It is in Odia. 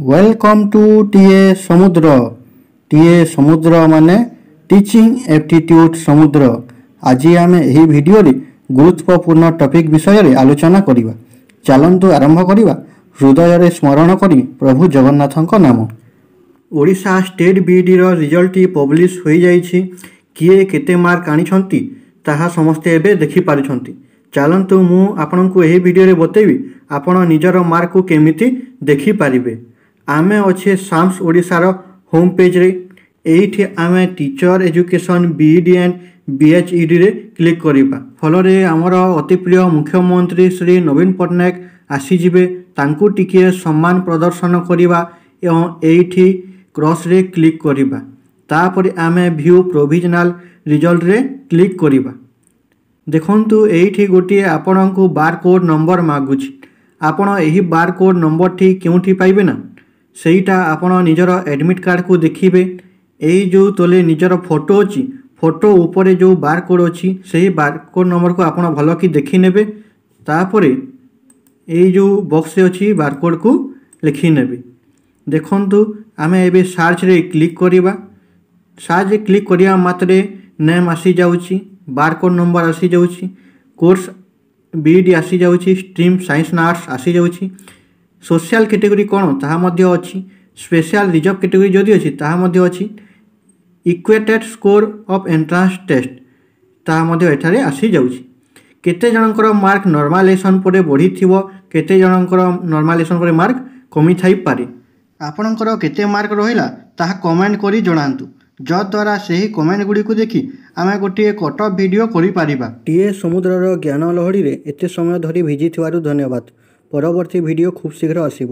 Welcome to ଟିଏ ସମୁଦ୍ର। ଟିଏ ସମୁଦ୍ର ମାନେ ଟିଚିଂ ଆପ୍ଟିଟ୍ୟୁଡ୍ ସମୁଦ୍ର। ଆଜି ଆମେ ଏହି ଭିଡ଼ିଓରେ ଗୁରୁତ୍ୱପୂର୍ଣ୍ଣ ଟପିକ୍ ବିଷୟରେ ଆଲୋଚନା କରିବା। ଚାଲନ୍ତୁ ଆରମ୍ଭ କରିବା, ହୃଦୟରେ ସ୍ମରଣ କରି ପ୍ରଭୁ ଜଗନ୍ନାଥଙ୍କ ନାମ। ଓଡ଼ିଶା ଷ୍ଟେଟ୍ ବିଇଡ଼ିର ରିଜଲ୍ଟଟି ପବ୍ଲିଶ ହୋଇଯାଇଛି। କିଏ କେତେ ମାର୍କ ଆଣିଛନ୍ତି, ତାହା ସମସ୍ତେ ଏବେ ଦେଖିପାରୁଛନ୍ତି। ଚାଲନ୍ତୁ, ମୁଁ ଆପଣଙ୍କୁ ଏହି ଭିଡ଼ିଓରେ ବତେଇବି ଆପଣ ନିଜର ମାର୍କକୁ କେମିତି ଦେଖିପାରିବେ। ଆମେ ଅଛେ ସାମ୍ସ ଓଡ଼ିଶାର ହୋମ୍ ପେଜ୍ରେ। ଏଇଠି ଆମେ ଟିଚର ଏଜୁକେସନ୍ ବିଇଡ଼ି ଆଣ୍ଡ ବିଏଚ୍ଇଡ଼ିରେ କ୍ଲିକ୍ କରିବା। ଫଳରେ ଆମର ଅତି ପ୍ରିୟ ମୁଖ୍ୟମନ୍ତ୍ରୀ ଶ୍ରୀ ନବୀନ ପଟ୍ଟନାୟକ ଆସିଯିବେ। ତାଙ୍କୁ ଟିକିଏ ସମ୍ମାନ ପ୍ରଦର୍ଶନ କରିବା ଏବଂ ଏଇଠି କ୍ରସ୍ରେ କ୍ଲିକ୍ କରିବା। ତାପରେ ଆମେ ଭ୍ୟୁ ପ୍ରୋଭିଜନାଲ୍ ରିଜଲ୍ଟରେ କ୍ଲିକ୍ କରିବା। ଦେଖନ୍ତୁ, ଏଇଠି ଗୋଟିଏ ଆପଣଙ୍କୁ ବାରକୋଡ଼୍ ନମ୍ବର ମାଗୁଛି। ଆପଣ ଏହି ବାରକୋଡ଼୍ ନମ୍ବରଟି କେଉଁଠି ପାଇବେ ନା, ସେଇଟା ଆପଣ ନିଜର ଆଡ଼ମିଟ୍ କାର୍ଡ଼କୁ ଦେଖିବେ। ଏଇ ଯେଉଁ ତଲେ ନିଜର ଫଟୋ ଅଛି, ଫଟୋ ଉପରେ ଯେଉଁ ବାରକୋଡ଼୍ ଅଛି, ସେହି ବାରକୋଡ଼୍ ନମ୍ବରକୁ ଆପଣ ଭଲକି ଦେଖିନେବେ। ତାପରେ ଏଇ ଯେଉଁ ବକ୍ସରେ ଅଛି, ବାରକୋଡ଼୍କୁ ଲେଖିନେବେ। ଦେଖନ୍ତୁ, ଆମେ ଏବେ ସାର୍ଚ୍ଚରେ କ୍ଲିକ୍ କରିବା। ସାର୍ଚ୍ଚରେ କ୍ଲିକ୍ କରିବା ମାତ୍ରେ ନେମ୍ ଆସିଯାଉଛି, ବାରକୋଡ଼୍ ନମ୍ବର ଆସିଯାଉଛି, କୋର୍ସ ବିଇଡ଼ି ଆସିଯାଉଛି, ଷ୍ଟ୍ରିମ୍ ସାଇନ୍ସ ନା ଆର୍ଟ୍ସ ଆସିଯାଉଛି, ସୋସିଆଲ କ୍ୟାଟେଗୋରୀ କ'ଣ ତାହା ମଧ୍ୟ ଅଛି, ସ୍ପେଶିଆଲ ରିଜର୍ଭ କ୍ୟାଟେଗୋରୀ ଯଦି ଅଛି ତାହା ମଧ୍ୟ ଅଛି, ଇକ୍ୱେଟେଡ୍ ସ୍କୋର ଅଫ୍ ଏଣ୍ଟ୍ରାନ୍ସ ଟେଷ୍ଟ ତାହା ମଧ୍ୟ ଏଠାରେ ଆସିଯାଉଛି। କେତେ ଜଣଙ୍କର ମାର୍କ ନର୍ମାଲାଇଜେସନ୍ ପରେ ବଢ଼ିଥିବ, କେତେ ଜଣଙ୍କର ନର୍ମାଲାଇଜେସନ୍ ପରେ ମାର୍କ କମିଥାଇପାରେ। ଆପଣଙ୍କର କେତେ ମାର୍କ ରହିଲା, ତାହା କମେଣ୍ଟ କରି ଜଣାନ୍ତୁ, ଯଦ୍ୱାରା ସେହି କମେଣ୍ଟ ଗୁଡ଼ିକୁ ଦେଖି ଆମେ ଗୋଟିଏ କଟ୍ ଅଫ୍ ଭିଡ଼ିଓ କରିପାରିବା। ଟିଏ ସମୁଦ୍ରର ଜ୍ଞାନ ଲହଡ଼ିରେ ଏତେ ସମୟ ଧରି ଭିଜିଥିବାରୁ ଧନ୍ୟବାଦ। ପରବର୍ତ୍ତୀ ଭିଡ଼ିଓ ଖୁବ୍ ଶୀଘ୍ର ଆସିବ।